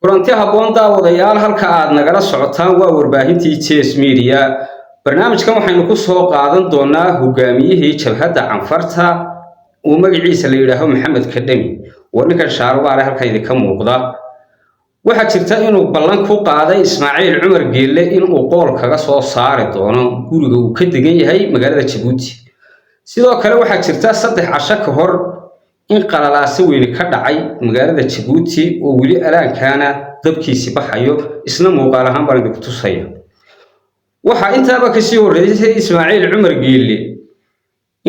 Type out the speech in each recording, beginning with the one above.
Kulanti habboon, daawadayaal. Halka aad nagala socotaan waa warbaahintii Jes Media. Barnaamijkan waxaynu ku soo qaadan doonaa hogaamiyihii jabhadda Canfarta uu magaciisa la yidhaaho Maxamed Kadhami. Waa ninkan shaarubaale halkan idinka muuqda. Waxaa jirta inuu ballan ku qaaday Ismaaciil Cumar Geelle inuu qool kaga soo saari doono guriga uu ka degan yahay magaalada Jabuuti. Sidoo kale waxaa jirta 3 casho ka hor in qalalaase weyne ka dhacay magaalada Jabuuti oo weli alaankaana dabkiisi baxayo, isna muuqaal ahaan baan idinku tusaya. Waxaa intaaba kasii horreysay Ismaaciil Cumar Geelle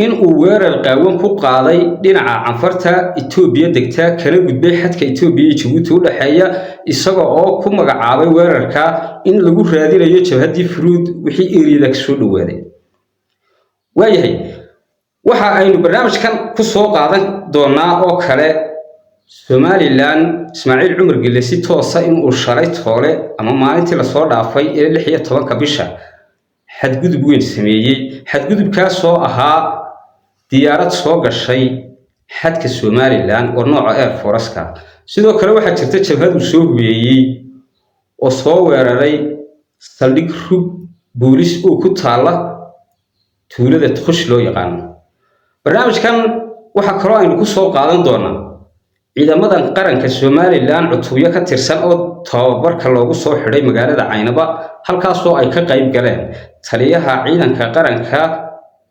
in uu weerar qaawan ku qaaday dhinaca Canfarta Itoobiya degta, kana gudbay xadka Itoobiya iyo Jabuuti u dhexeeya, isaga oo ku magacaabay weerarka in lagu raadinayo jabhaddii Furuud wixii eriyada kasoo dhowaaday. Waayahay, waxa aynu barnaamijkan ku soo qaadan doonaa oo kale Somaliland. Ismaaciil Cumar Gelle si toosa inuu shalay toole ama maalintii lasoo dhaafay ee 16-ka bisha xadgudub weyn sameeyey, xadgudubkaasoo ahaa diyaarad soo gashay xadka Somaliland oo nooca air force-ka. Sidoo kale waxaa jirta jabhad uu soo hubeeyey oo soo weeraray saldhig rug boolis oo ku taalla tuulada Tuqush loo yaqaano. Barnaamijkan waxaa kaloo aynu ku soo qaadan doonaa ciidamadan qaranka Somaliland cutubyo ka tirsan oo tababarka loogu soo xidhay magaalada Caynaba, halkaasoo ay ka qayb galeen taliyaha ciidanka qaranka,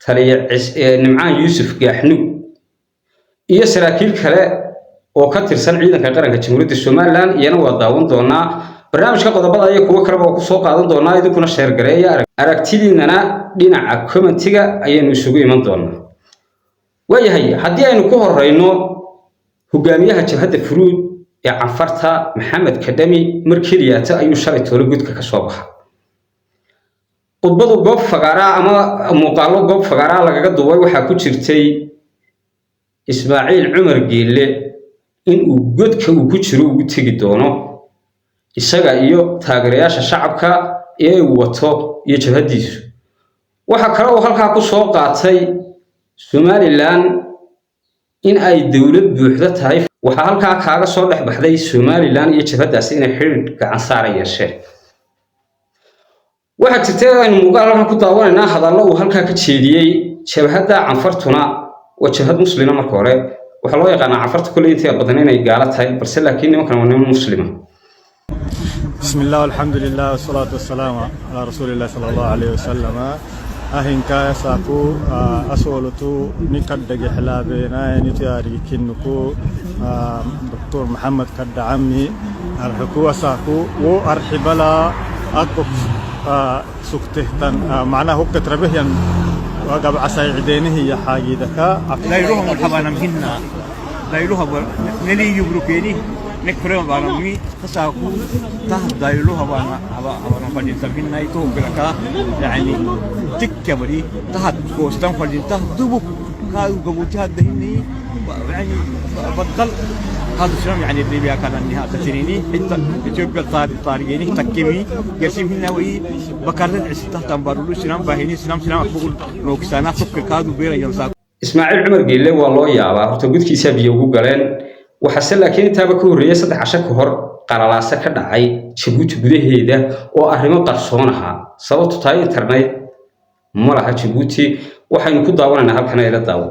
taliya Nimcaan Yuusuf Gaaxnug, iyo saraakiil kale oo ka tirsan ciidanka qaranka Jamhuuriyadda Somaliland. Iyana waa daawan doonaa barnaamijka. Qodobada iyo kuwo kaleba waa kusoo qaadan doonaa. Idinkuna share gareeya, aragtidiinana dhinaca comment-iga ayaynu isugu iman doonaa. Waayahay, haddii aynu ku horeyno hogaamiyaha jabhadda Furuud ee Canfarta, Maxamed Kadhami, mar keliyaata ayuu shalay toole godka ka soo baxa. Khudbadu goob fagaaraa ama muuqaallo goob fagaaraa lagaga duubay waxaa ku jirtay Ismaaciil Cumar Geelle inuu godka uu ku jiro ugu tegi doono, isaga iyo taageerayaasha shacabka ee uu wato iyo jabhaddiisu. Waxaa kale uu halkaa ku soo qaatay Somaliland in ay dowlad buuxda tahay. Waxaa halkaa kaaga soo dhex baxday Somaliland iyo jabhaddaasi inay xidhiidh gacan saara yeesheen. Waxaa jirta aynu muuqaal halkan ku daawanaynaa hadallo uu halkaa ka jeediyey. Jabhadda Canfartuna waa jabhad muslima. Marka hore waxaa loo yaqaanaa Canfarta kolley intay badan inay gaalo tahay, balse laakiin nimankan waa niman muslima. بسم الله والحمد لله والصلاة والسلام على رسول الله صلى الله عليه وسلم. أهنكا ساكو أسولتو نكدق حلابينا نتياري كنكو دكتور محمد كد عمي أرحكو أساكو وأرحبلا أكف سكتهتن معناه هو كتربه وقب عساي عدينه يا حاجي دكا. دايلوها مرحبا نمهنا دايلوها نلي يبروكيني نكفرهم بانا تساكو ته دايلوها بانا هبا هبا فدين تمهنا يتوم بلكا يعني تكبري تحت كوستان فدين ته دبك كاو قبوتي هذا هني يعني بطل هذا شنو يعني ليبيا كان النهاية تشريني حتى إثيوبيا طارقيني تكمي قسيم هنا وي بكرر عسته تنبرلو سنام باهيني سنام سنام بقول نوكسانا فك كادو بيرا ينسا. Ismaaciil Cumar Geelle waa loo yaabaa horta, gudkiisaa biyo ugu galeen. Waxaase laakiin intaaba ka horreeyay 3 casho ka hor qalalaase ka dhacay Jabuuti gudaheeda oo arrimo qarsoon ahaa, sababtu tahay internet ma laha Jabuuti. Waxaynu ku daawanaynaa halkan, ayla daawo.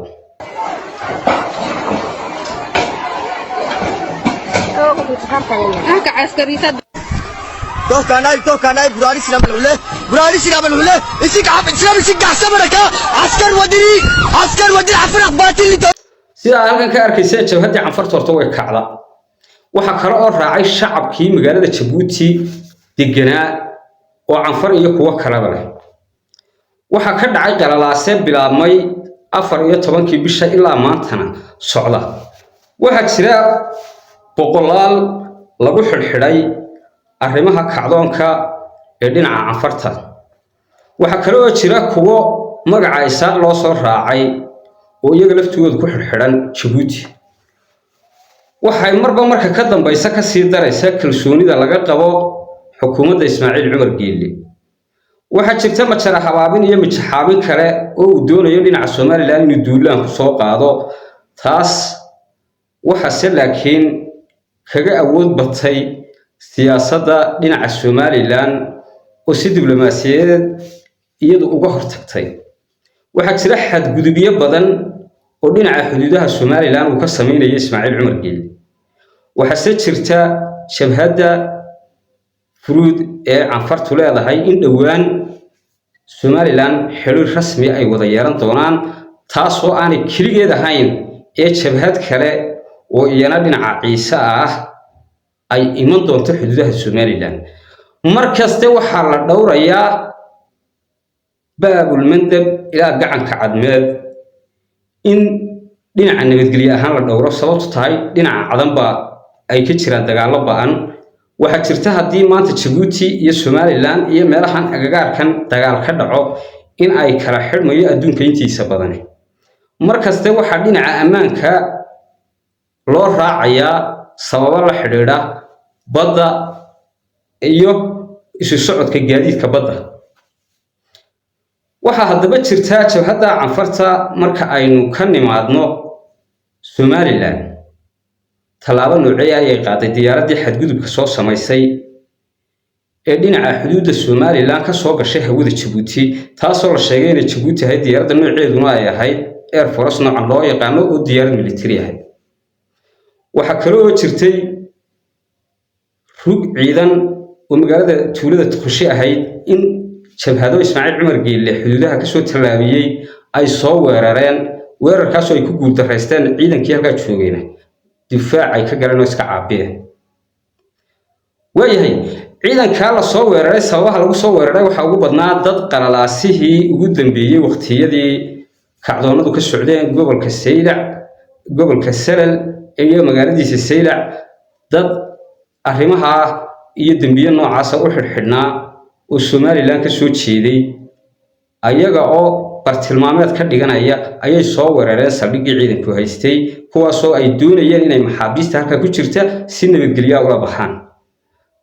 توكا توكا براري سلام العلا براري سلام العلا اسيك عف سلام اسيك حسبك عسكر ودري عسكر ودري عفرق باطل. Sida aad halkan ka arkayseen, jabhaddii Canfarta horta way kacda. Waxaa kale oo raacay shacabkii magaalada Jabuuti deganaa oo Canfar iyo kuwo kaleba leh. Waxaa ka dhacay qalalaase bilaabmay 14-kii bisha ilaa maantana socda. Waxaa jira boqolaal lagu xidhxidhay arrimaha kacdoonka ee dhinaca Canfarta. Waxaa kale oo jira kuwo magaca Isaaq loo soo raacay oo iyaga laftooda ku xidhxidhan Jabuuti. Waxay marba marka ka dambaysa ka sii daraysa kalsoonida laga qabo xukuumadda Ismaaciil Cumar Geelle. Waxaa jirta majara habaabin iyo mijaxaabin kale oo uu doonayo dhinaca Somaliland inuu duulaan ku soo qaado. Taas waxaase laakiin kaga awood batay Siyaasadda dhinaca Somaliland oo si diblomaasiyadeed iyadu uga hortagtay. Waxaa jira xadgudubyo badan oo dhinaca xuduudaha Somaliland uu ka sameynaya Ismaaciil Cumar Geelle. Waxaase jirta jabhadda Furuud ee Canfartu leedahay in dhowaan Somaliland xiriir rasmi ay wada yeelan doonaan, taasoo aanay keligeed ahayn ee jabhad kale oo iyana dhinaca Ciise ah ay iman doonto xuduudaha Somaliland. Mar kaste waxaa la dhowrayaa Baabulmandab ilaa Gacanka Cadmeed in dhinaca nabadgelye ahaan la dhowro, sababtu tahay dhinaca Cadan baa ay ka jiraan dagaallo ba'an. Waxaa jirta haddii maanta Jabuuti iyo Somaliland iyo meelahan agagaarkan dagaal ka dhaco in ay kala xidhmayo adduunka intiisa badani. Mar kaste waxaa dhinaca ammaanka loo raacayaa sababo la xidhiidha badda iyo isu socodka gaadiidka badda. Waxaa haddaba jirta jabhadda Canfarta, marka aynu ka nimaadno Somaliland, tallaabo noocee ayay qaaday diyaaraddii xadgudubka soo samaysay ee dhinaca xuduudda Somaliland ka soo gashay hawada Jabuuti, taasoo la sheegay inay Jabuuti ahayd diyaaradda, nooceeduna ay ahayd Air Force noocan loo yaqaano oo diyaarad military ahayd? Waxaa kale oo jirtay rug ciidan oo magaalada tuulada Tuqushe ahayd in jabhado Ismaaciil Cumar Geelle xuduudaha kasoo tallaabiyey ay soo weerareen, weerarkaasoo ay ku guuldaraysteen ciidankii halkaa joogayna difaac ay ka galeen oo iska caabiyeen. Waayahay, ciidankaa la soo weeraray, sababaha lagu soo weeraray waxaa ugu badnaa dad qalalaasihii ugu dambeeyey waqtiyadii kacdoonadu ka socdeen gobolka Saylac, gobolka Salal iyo magaaladiisa Saylac, dad arrimaha iyo dembiye noocaasa u xidhxidhnaa oo Somaliland ka soo jeeday, ayaga oo bartilmaameed ka dhiganaya ayay soo weerareen saldhiggii ciidanku haystay, kuwaasoo ay doonayeen inay maxaabiista halkaa ku jirta si nabadgelya ula baxaan.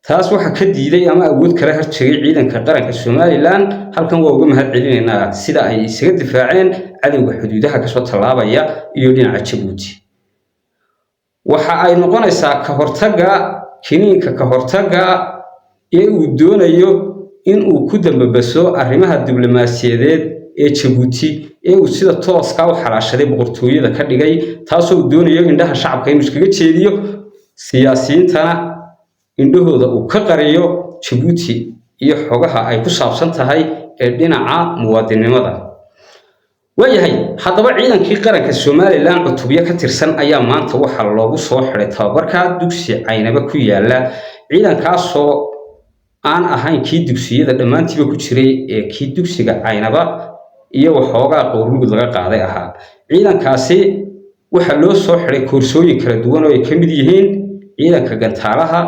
Taas waxaa ka diiday ama awood kala hortegay ciidanka qaranka Somaliland. Halkan waa uga mahad celinaynaa sida ay isaga difaaceen cadowga xuduudaha kasoo tallaabaya iyo dhinaca Jabuuti. Waxa ay noqonaysaa ka hortagga kiniinka ka hortagga ee uu doonayo in uu ku dambabaso arrimaha diblomaasiyadeed ee Jabuuti ee uu sida tooska u xalaashaday, boqortooyada ka dhigay, taasoo uu doonayo indhaha shacabka inuu iskaga jeediyo, siyaasiyiintana indhahooda uu ka qariyo Jabuuti iyo xogaha ay ku saabsan tahay ee dhinaca muwaadinimada. Waayahay, haddaba ciidankii qaranka Somaliland cutubyo ka tirsan ayaa maanta waxaa loogu soo xiday tababarka dugsi Caynaba ku yaala, ciidankaasoo aan ahayn kii dugsiyada dhammaantiiba ku jiray ee kii dugsiga Caynaba iyo waxoogaa Qowrlugud laga qaaday ahaa. Ciidankaasi waxaa loo soo xiday koorsooyin kala duwan oo ay ka mid yihiin ciidanka gantaalaha,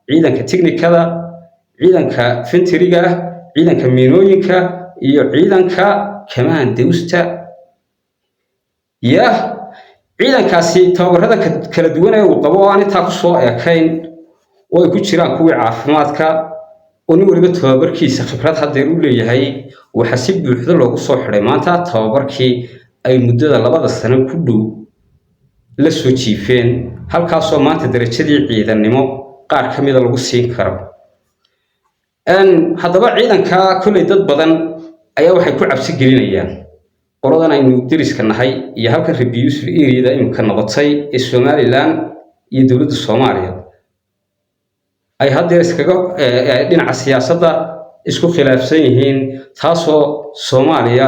ciidanka tiknikada, ciidanka fenteriga, ciidanka miinooyinka iyo ciidanka kamaandowsta. Yah, ciidankaasi tababarada kala duwan ee uu qabo oo aan intaa ku soo ekayn, oo ay ku jiraan kuwii caafimaadka, oo nin waliba tababarkiisa khibrad haddeer u leeyahay, waxaa si buuxda loogu soo xidhay maanta tababarkii ay muddada 2da sano ku dhow la soo jiifeen, halkaasoo maanta darajadii ciidannimo qaar ka mida lagu siin karo. Haddaba ciidanka kolley dad badan ayaa waxay ku cabsi gelinayaan qoladan aynu deriska nahay iyo halkan Rabi Yuusuf eriyada imika noqotay ee Somaliland iyo dowladda Soomaaliya ay haddeer iskaga dhinaca siyaasadda isku khilaafsan yihiin, taasoo Soomaaliya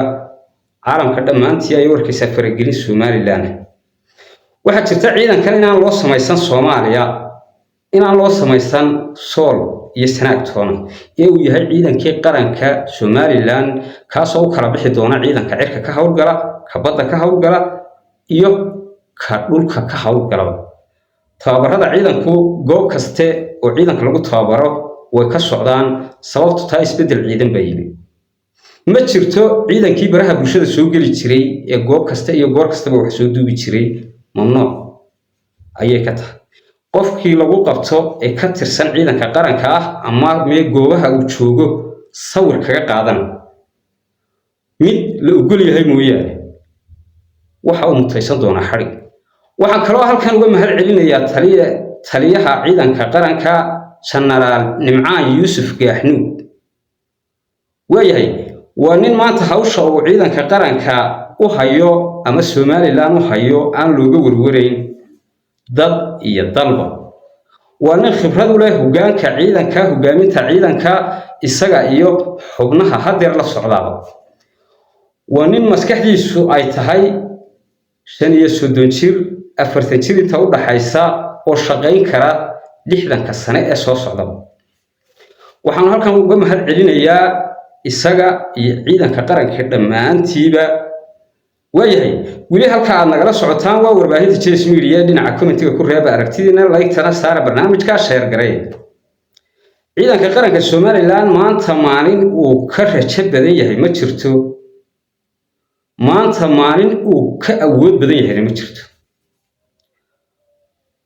caalamka dhammaantii ay u arkaysaa faragelin Somaliland. Waxaa jirta ciidankan inaan loo samaysan Soomaaliya, inaan loo samaysan Sool iyo Sanaag toona, ee uu yahay ciidankii qaranka Somaliland, kaasoo u kala bixi doona ciidanka cirka ka howlgala, ka badda ka howlgala iyo ka dhulka ka howlgalaba. Tababarada ciidanku goob kaste oo ciidanka lagu tababaro way ka socdaan, sababtu taa isbeddel ciidan baa yimi. Ma jirto ciidankii baraha bulshada soo geli jiray ee goob kasta iyo goor kastaba wax soo duubi jiray, mamnuuc ayay ka tahay. Qofkii lagu qabto ee ka tirsan ciidanka qaranka ah ama mee goobaha uu joogo sawir kaga qaadan, mid la ogol yahay mooyaane, waxa uu mutaysan doonaa xadhig. Waxaan kaloo halkan uga mahad celinayaa taliyaha ciidanka qaranka. Jenaraal Nimcaan Yuusuf Gaaxnuug. Waayahay, waa nin maanta hawsha uu ciidanka qaranka u hayo ama Somaliland u hayo aan looga warwarayn dad iyo dalba. Waa nin khibrad u leh hoggaanka ciidanka, hoggaaminta ciidanka, isaga iyo xubnaha haddeer la socdaaba. Waa nin maskaxdiisu ay tahay 35 jir, 40 jir inta u dhaxaysa, oo shaqayn kara 60-ka sane ee soo socdaba. Waxaanu halkan uga mahad celinayaa isaga iyo ciidanka qaranka dhammaantiiba. Waayahay, weli halka aad nagala socotaan waa warbaahinta Jes Media. Dhinaca commentiga ku reeba aragtidiina, like-tana saara, barnaamijka share garee. Ciidanka qaranka Somaliland maanta maalin uu ka rajo badan yahay ma jirto, maanta maalin uu ka awood badan yahayna ma jirto.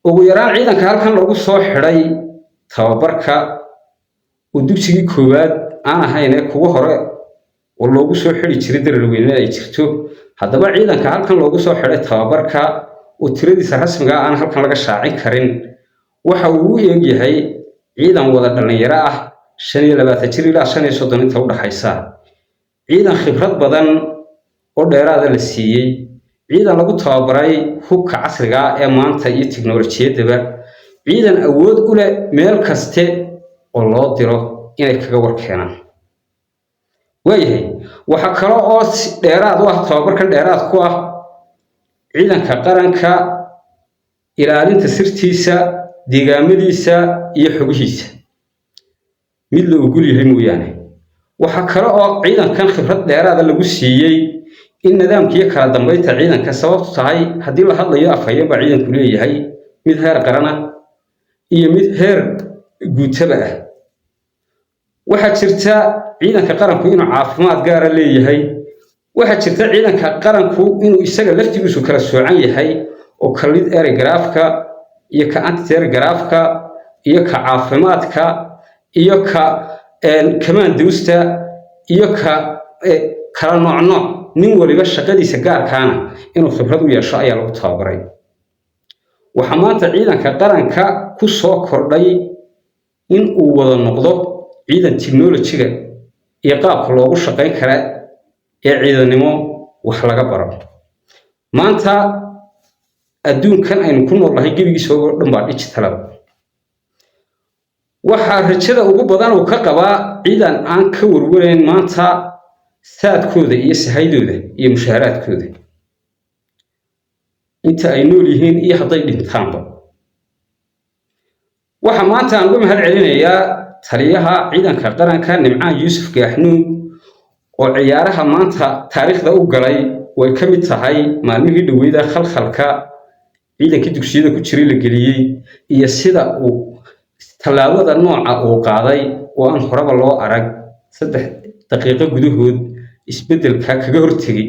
Ugu yaraan ciidanka halkan lagu soo xidhay tababarka oo dugsigii koowaad aan ahayn ee kuwa hore oo loogu soo xidhi jiray Dararweyne ay jirto, haddaba ciidanka halkan loogu soo xidhay tababarka oo tiradiisa rasmiga aan halkan laga shaacin karin, waxa uu u eeg yahay ciidan wada dhallinyaro ah, 25 jir ilaa 35 inta u dhaxaysa, ciidan khibrad badan oo dheeraada la siiyey, ciidan lagu tababaray hubka casriga ah ee maanta iyo tiknolojiyaddaba, ciidan awood u leh meel kaste oo loo diro inay kaga war keenaan. Waayahay, waxaa kale oo dheeraad u ah tababarkan, dheeraad ku ah ciidanka qaranka, ilaalinta sirtiisa, deegaamadiisa iyo xogihiisa mid la ogol yahay mooyaane. Waxaa kale oo ciidankan khibrad dheeraada lagu siiyey in nidaamkiiyo kala dambeynta ciidanka, sababtu tahay haddii la hadlayo afhayeen baa ciidanku leeyahay, mid heer qarana iyo mid heer guutaba ah. Waxaa jirta ciidanka qaranku inuu caafimaad gaara leeyahay. Waxaa jirta ciidanka qaranku inuu isaga laftigiisu kala soocan yahay, oo ka lead aircraft-ka iyo ka anti aircraft-ka iyo ka caafimaadka iyo ka commandowsta iyo ka kala nooc nooc, nin waliba shaqadiisa gaarkaana inuu khibrad u yeesho ayaa lagu tababaray. Waxaa maanta ciidanka qaranka ku soo kordhay in uu wada noqdo ciidan technology-ga iyo qaabka loogu shaqayn kara ee ciidannimo wax laga baro. Maanta adduunkan aynu ku noolnahay gebigiisa oo dhan baa digital-ada. Waxaa rajada ugu badan uu ka qabaa ciidan aan ka warwarayn maanta saadkooda iyo sahaydooda iyo mushaaharaadkooda inta ay nool yihiin iyo hadday dhintaanba. Waxa maanta aan uga mahad celinayaa taliyaha ciidanka qaranka Nimcaan Yuusuf Gaaxnuug oo ciyaaraha maanta taariikhda u galay oo ay ka mid tahay maalmihii dhoweyda khalkhalka ciidankii dugsiyada ku jiray la geliyey iyo sida uu tallaabada nooca uu qaaday oo aan horeba loo arag, 3 daqiiqo gudahood isbeddelka kaga hortegey.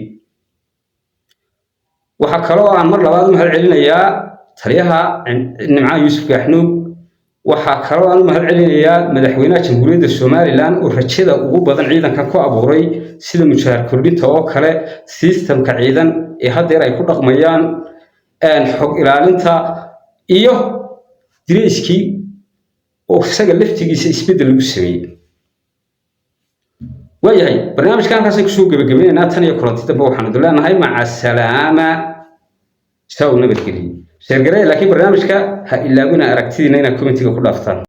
Waxaa kaloo aan mar labaad u mahad celinayaa taliyaha Nimcaan Yuusuf Gaaxnuug. Waxaa kaloo aan u mahad celinayaa madaxweynaha Jamhuuriyadda Somaliland oo rajada ugu badan ciidankan ku abuuray, sida mushaar kordhinta oo kale, sistamka ciidan ee haddeer ay ku dhaqmayaan, xog ilaalinta iyo direyskii oo isaga laftigiisa isbeddel lagu sameeyey. Waayahay, barnaamijka halkaasaan kusoo gebagabaynaynaa. Tan iyo kulanti dambe waxaanu idin leenahay maca salaama, saa uu nabadgeliyey. Share garee, laakiin barnaamijka ha ilaawina aragtidiina inaad commentiga ku dhaaftaan.